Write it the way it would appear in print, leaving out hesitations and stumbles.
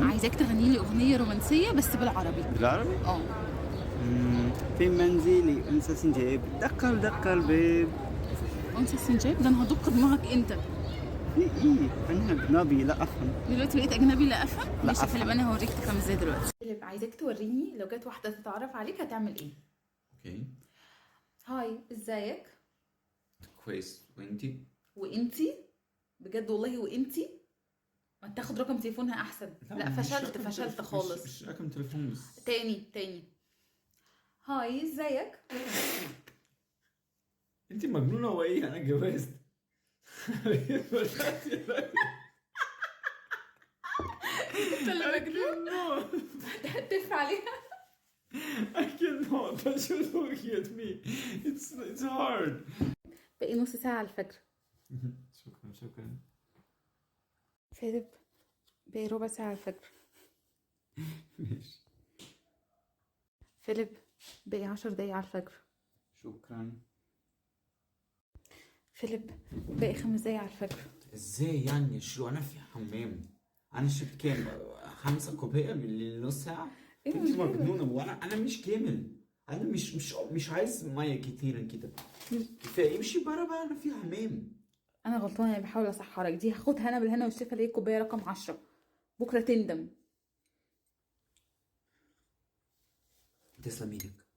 عايزاك تغني لي اغنية رومانسية بس بالعربي. بالعربي؟ اه. في منزلي انثى سنجاب، دق دق الباب. انثى السنجاب؟ ده انا هدق دماغك انت. في ايه؟ انا اجنبي لا افهم. دلوقتي بقيت اجنبي لا افهم؟ لا ماشي يا أفهم. فيليب، انا هوريك تفهم ازاي دلوقتي. فيليب، عايزاك توريني لو جت واحدة تتعرف عليك هتعمل ايه. okay. hi، ازيك؟ كويس، وانتي؟ وانتي؟ بجد والله وانتي؟ ما تاخد رقم تليفونها احسن. لا، مش فشلت، رقم فشلت تليفون، خالص. مش رقم تليفون بس. تاني تاني. hi، ازيك؟ انتي مجنونة وايه؟ انا اتجوزت. انت اللي مجنون، هتف عليها. I cannot. But you're looking at me. It's hard. باقي نص ساعة على الفجر. شكرا شكرا. فيليب، باقي ربع ساعة على الفجر. ماشي. فيليب، باقي 10 دقايق على الفجر. شكرا. فيليب، باقي 5 دقايق على الفجر. ازاي يعني؟ شو انا في حمام؟ انا شربت كام؟ 5 كوباية من نص ساعة؟ ايه انت المشكلة؟ مجنونة، وانا مش كامل. انا مش عايز مية كتير كده. كفاية، امشي برا بقى، انا في حمام. انا غلطانة، انا بحاول اسحرك. دي هاخدها انا بالهنا والشفا، اللي هي الكوباية رقم 10. بكرة تندم. تسلم ايدك.